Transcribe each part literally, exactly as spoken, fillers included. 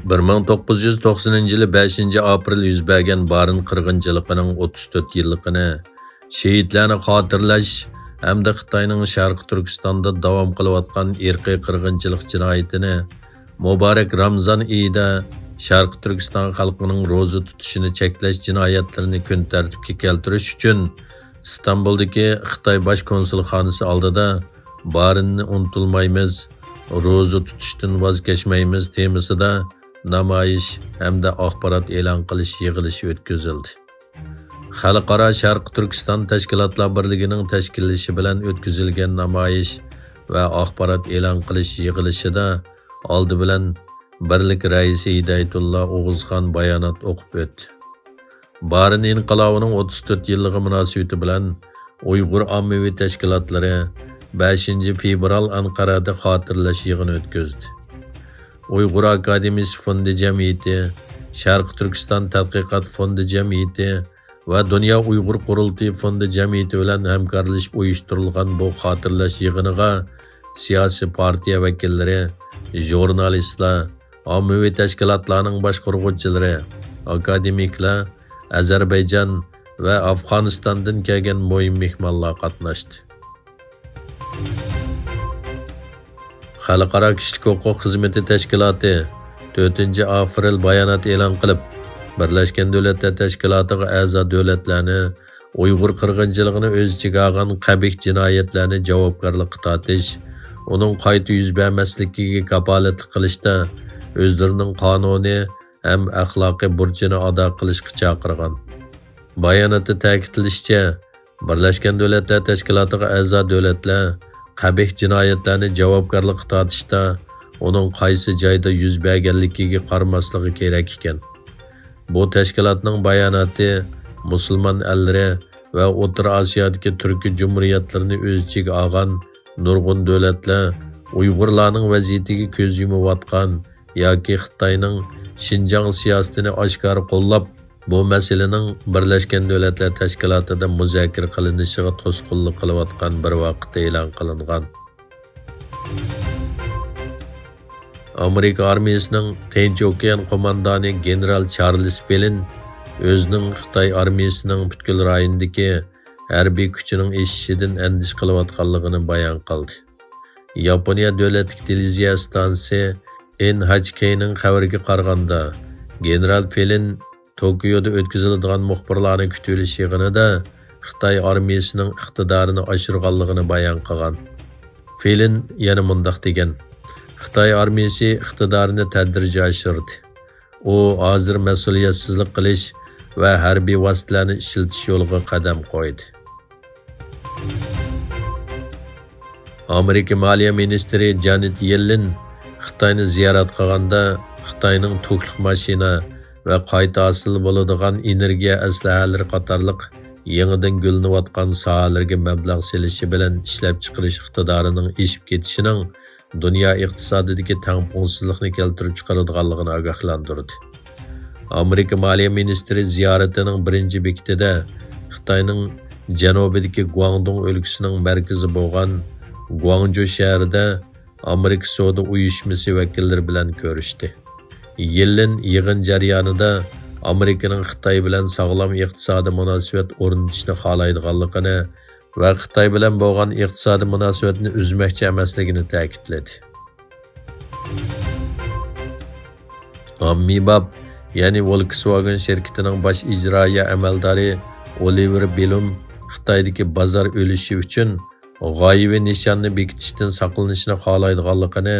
بىر مىڭ توققۇز يۈز توقسىنىنچى يىلى بەشىنچى ئاپرېل يۈز بەرگەن بارىن قىرغىنچىلىقىنىڭ ئوتتۇز تۆت يىللىقىنى، شېھىتلەرنى خاتىرىلەش ھەمدە خىتاينىڭ شەرقىي تۈركىستاندا داۋام قىلىۋاتقان ئىرقىي قىرغىنچىلىق جىنايىتىنى، مۇبارەك رامزان ئېيىدا شەرقىي تۈركىستان خەلقىنىڭ روزا تۇتۇشىنى چەكلەش جىنايەتلىرىنى كۈن تەرتىپكە كەلتۈرۈش ئۈچۈن، ئىستانبۇلدىكى خىتاي باش كونسۇلخانىسى ئالدىدا بارىننى ئۇنتۇلمايمىز، روزا تۇتۇشتىن ۋاز كەچمەيمىز تېمىسىدا نامايىش ھەمدە ئاخبارات ئېلان قىلىش يىغىلىشى ئۆتكۈزۈلدى. خەلقئارا شەرقىي تۈركىستان تەشكىلاتلار بىرلىكىنىڭ تەشكىللىشى بىلەن ئۆتكۈزۈلگەن نامايىش ۋە ئاخبارات ئېلان قىلىش يىغىلىشىدا ئالدى بىلەن بىرلىك رەئىسى ھىدايەتۇللا ئوغۇزخان بايانات ئوقۇپ ئۆتتى. بارىن ئىنقىلابىنىڭ ئوتتۇز تۆت يىللىقى مۇناسىۋىتى بىلەن ئۇيغۇر ئاممىۋى تەشكىلاتلىرى بەشىنچى فېۋرال ئەنقەرەدە خاتىرىلەش يىغىنى ئۆتكۈزدى. ئۇيغۇر ئاكادېمىيىسى فوندى جەمئىيىتى، شەرقىي تۈركىستان تەتقىقات فوندى جەمئىيىتى ۋە دۇنيا ئۇيغۇر قۇرۇلتىيى فوندى جەمئىيىتى بىلەن ھەمكارلىشىپ ئۇيۇشتۇرۇلغان بۇ خاتىرىلەش يىغىنىغا سىياسىي پارتىيە ۋەكىللىرى، ژۇرنالىستلار، ئاممىۋى تەشكىلاتلارنىڭ باشقۇرغۇچىلىرى، ئاكادېمىكلار، ئەزەربەيجان ۋە ئافغانىستاندىن كەلگەن مۇھىم مېھمانلار قاتناشتى. خەلقئارا كىشىلىك ھوقۇق خىزمىتى تەشكىلاتى تۆتىنچى ئاپرېل بايانات ئېلان قىلىپ، بىرلەشكەن دۆلەتلەر تەشكىلاتىغا ئەزا دۆلەتلەرنى ئۇيغۇر قىرغىنچىلىقىنى ئۆز ئىچىگە ئالغان قەبىھ جىنايەتلەرنى جاۋابكارلىققا تارتىش، ئۇنىڭ قايتا يۈز بەرمەسلىكىگە كاپالەتلىك قىلىشتا ئۆزلىرىنىڭ قانۇنىي ھەم ئەخلاقىي بۇرچىنى ئادا قىلىشقا چاقىرغان. باياناتتا تەكىتلىنىشىچە، بىرلەشكەن دۆلەتلەر تەشكىلاتىغا ئەزا دۆلەتلەر قەبىھ جىنايەتلەرنى جاۋابكارلىققا تارتىشتا ئۇنىڭ قايسى جايدا يۈز بەرگەنلىكىگە قارىماسلىقى كېرەك ئىكەن. بۇ تەشكىلاتنىڭ باياناتى مۇسۇلمان ئەللىرى ۋە ئوتتۇرا ئاسىيادىكى تۈركىي جۇمھۇرىيەتلىرىنى ئۆز ئىچىگە ئالغان نۇرغۇن دۆلەتلەر ئۇيغۇرلارنىڭ ۋەزىيىتىگە كۆز يۇمۇۋاتقان ياكى خىتاينىڭ شىنجاڭ سىياسىتىنى ئاشكارا قوللاپ، بۇ مەسىلىنىڭ بىرلەشكەن دۆلەتلەر تەشكىلاتىدا مۇزاكىرە قىلىنىشىغا توسقۇنلۇق قىلىۋاتقان بىر ۋاقىتتا ئېلان قىلىنغان. ئامېرىكا ئارمىيىسىنىڭ تىنچ ئوكيان قوماندانى گېنېرال چارلىز فېلىن ئۆزىنىڭ خىتاي ئارمىيىسىنىڭ پۈتكۈل رايوندىكى ھەربىي كۈچىنىڭ ئېشىشىدىن ئەندىشە قىلىۋاتقانلىقىنى بايان قىلدى. ياپونىيە دۆلەتلىك تېلېۋىزىيە ئىستانسىسى ئېن ھەچ كېينىڭ خەۋىرىگە قارىغاندا، گېنېرال فېلىن توكيودا ئۆتكۈزۈلىدىغان مۇخبىرلارنى كۈتۈۋېلىش يىغىنىدا خىتاي ئارمىيىسىنىڭ ئىقتىدارىنى ئاشۇرغانلىقىنى بايان قىلغان. فېلىن يەنە مۇنداق دېگەن: «خىتاي ئارمىيىسى ئىقتىدارىنى تەدرىجىي ئاشۇردى. ئۇ ھازىر مەسئۇلىيەتسىزلىك قىلىش ۋە ھەربىي ۋاسىتىلەرنى ئىشلىتىش يولىغا قەدەم قويدى.» ئامېرىكا مالىيە مىنىستىرى جانېت يېللېن خىتاينى زىيارەت قىلغاندا، خىتاينىڭ توكلۇق ماشىنا ۋە قايتا ھاسىل بولىدىغان ئېنېرگىيە ئەسلىھەلىرى قاتارلىق يېڭىدىن گۈللىنىۋاتقان ساھەلەرگە مەبلەغ سېلىشى بىلەن ئىشلەپچىقىرىش ئىقتىدارىنىڭ ئېشىپ كېتىشىنىڭ دۇنيا ئىقتىسادىدىكى تەڭپۇڭسىزلىقنى كەلتۈرۈپ چىقىرىدىغانلىقىنى ئاگاھلاندۇردى. ئامېرىكا مالىيە مىنىستىرى زىيارىتىنىڭ بىرىنچى بېكىتىدە خىتاينىڭ جەنۇبىدىكى گۇاڭدۇڭ ئۆلكىسىنىڭ مەركىزى بولغان گۇاڭجۇ شەھىرىدە ئامېرىكا سودا ئۇيۇشمىسى ۋەكىللىرى بىلەن كۆرۈشتى. يېللېن يىغىن جەريانىدا ئامېرىكىنىڭ خىتاي بىلەن ساغلام ئىقتىسادىي مۇناسىۋەت ئورنىتىشنى خالايدىغانلىقىنى ۋە خىتاي بىلەن بولغان ئىقتىسادىي مۇناسىۋەتنى ئۈزمەكچى ئەمەسلىكىنى تەكىتلىدى. ئاممىباب، يەنى ۋولكسۋاگېن شىركىتىنىڭ باش ئىجرائىيە ئەمەلدارى ئولىۋېر بىلۇم خىتايدىكى بازار ئۈلۈشى ئۈچۈن غايىۋى نىشاننى بېكىتىشتىن ساقلىنىشنى خالايدىغانلىقىنى،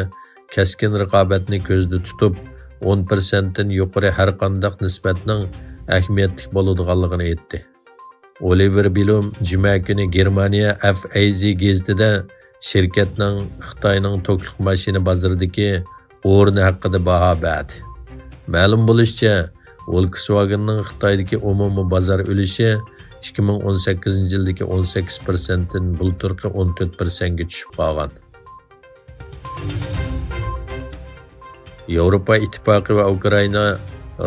كەسكىن رىقابەتنى كۆزدە تۇتۇپ، ئون پىرسەنتتىن يۇقىرى ھەرقانداق نىسبەتنىڭ ئەھمىيەتلىك بولىدىغانلىقىنى ئېيتتى. ئولىۋېر بىلۇم جۈمە كۈنى گېرمانىيە ئەف ئەي زى گېزىتىدە شىركەتنىڭ خىتاينىڭ توكلۇق ماشىنا بازىرىدىكى ئورنى ھەققىدە باھا بەردى. مەلۇم بولۇشىچە، ۋولكسۋاگېننىڭ خىتايدىكى ئومۇمىي بازار ئۈلۈشى ئىككى مىڭ ئون سەككىزىنچى يىلدىكى ئون سەككىز پىرسەنتتىن بۇلتۇرقى ئون تۆت پىرسەنتكە چۈشۈپ قالغان. ياۋروپا ئىتتىپاقى ۋە ئۇكرائىنا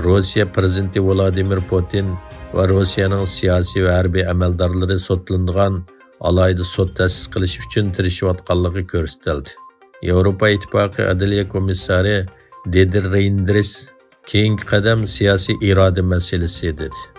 روسىيە پىرېزىدېنتى ۋلادىمىر پۇتىن ۋە روسىيەنىڭ سىياسىي ۋە ھەربىي ئەمەلدارلىرى سوتلىنىدىغان ئالاھىدە سوت تەسىس قىلىش ئۈچۈن تىرىشىۋاتقانلىقى كۆرسىتىلدى. ياۋروپا ئىتتىپاقى ئەدلىيە كومىسسارى دېدى رېيندېرس. كېيىنكى قەدەم سىياسىي ئىرادە مەسىلىسى، دېدى.